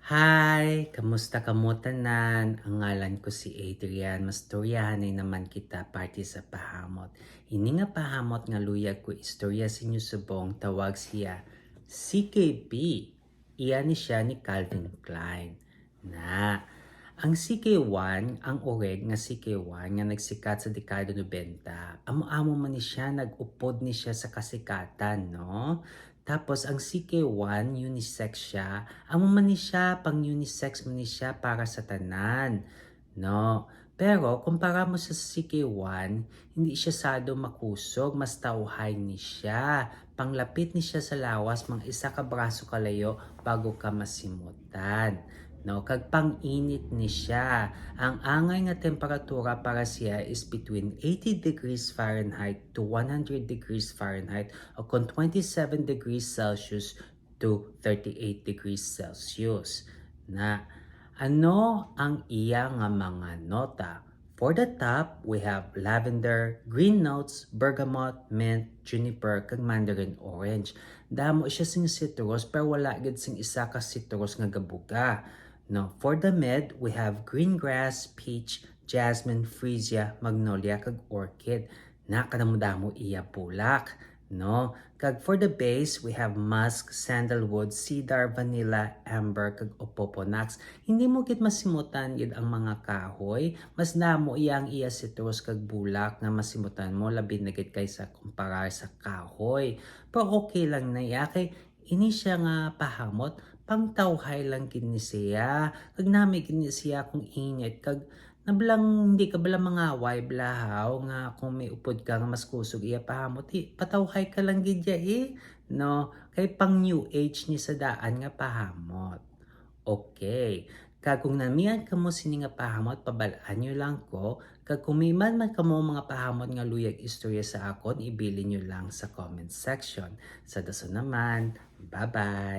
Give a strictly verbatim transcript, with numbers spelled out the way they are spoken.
Hi! Kamusta kamo tanan? Ang ngalan ko si Adrian. Mastoryahanay naman kita parte sa pahamot. Ini nga pahamot nga luyag ko istorya sa inyo subong, tawag siya C K P. Iya ni siya ni Calvin Klein. Na, ang C K one, ang oreg nga C K one nga nagsikat sa dekada nobenta, amo-amo man ni siya, nag-upod ni siya sa kasikatan, no? Tapos ang C K one, unisex siya, amo man ni siya, pang unisex man ni siya para sa tanan, no? Pero kumpara mo sa C K one, hindi siya sado makusog, mas tawhay ni siya. Panglapit ni siya sa lawas, mga isa ka braso kalayo bago ka masimutan. No, kag pang-init ni siya. Ang angay nga temperatura para siya is between eighty degrees Fahrenheit to one hundred degrees Fahrenheit, o kon twenty-seven degrees Celsius to thirty-eight degrees Celsius. Na, ano ang iya nga mga nota? For the top, we have lavender, green notes, bergamot, mint, juniper, kag mandarin orange. Damo siya sing citrus, pero wala gid sing isa ka citrus nga gabuga. No, for the mid, we have green grass, peach, jasmine, freesia, magnolia, kag orchid. Na, kadamo-damo iya bulak, no? Kag for the base, we have musk, sandalwood, cedar, vanilla, amber, kag opoponax. Hindi mo gid masimutan gid ang mga kahoy. Mas damo iya ang iya citrus kag bulak nga masimutan mo, labi na gid kaysa kumparar sa kahoy. Pero okay lang na iya, kay ini siya nga pahamot, pangtawhay lang gid ni siya. Kag nami gid ni siya kung init, kag nablang hindi ka bala mangaway, blahaw, nga kung may upod ka nga mas kusog iya pahamot, hi, patawhay ka lang gid ya, eh, no? Kay pang new age ni sa daan nga pahamot. Okay. Kag kung namian kamo sini nga pahamot, pabal-an nyo lang ko. Kag kung may man man kamo mga pahamot nga luyag istorya sa akon, ibilin nyo lang sa comment section. Sa dason naman, bye-bye!